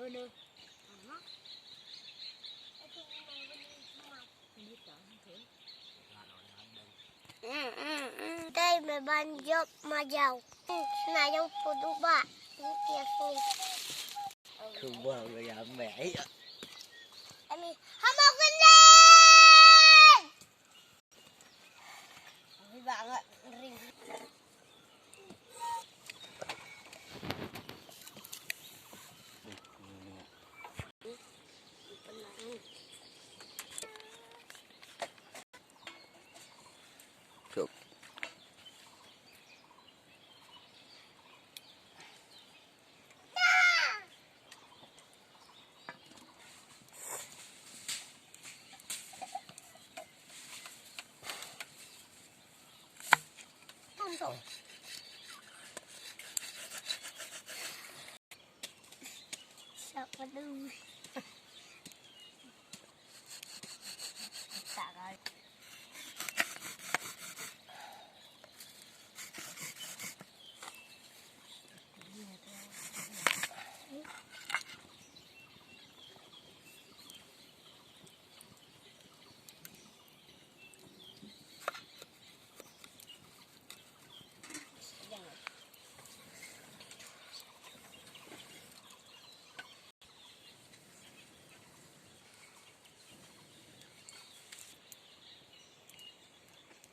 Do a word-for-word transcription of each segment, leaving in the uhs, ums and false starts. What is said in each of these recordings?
Dei me ban jop ma jaw. Sna jong pudu ba. Ni kia sni. Kuba ga ya me. Ami hama gele. Ami ba ga ring. Chụp.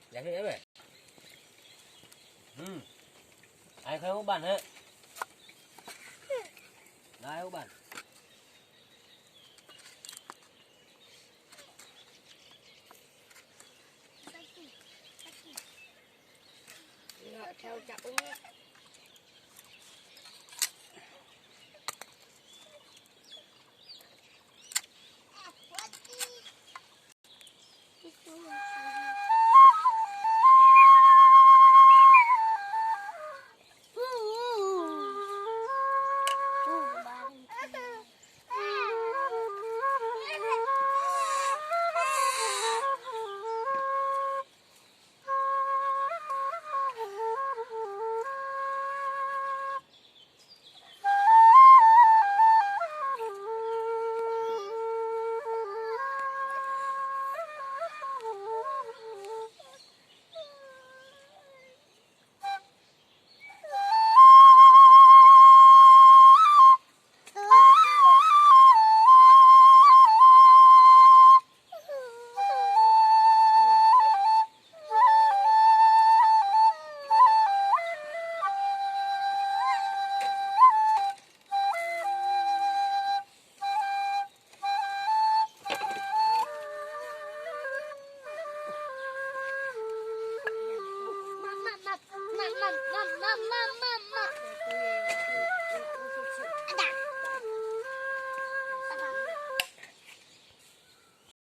Dah ni apa? Hmm. Ai kau uban ha. Dah ai uban.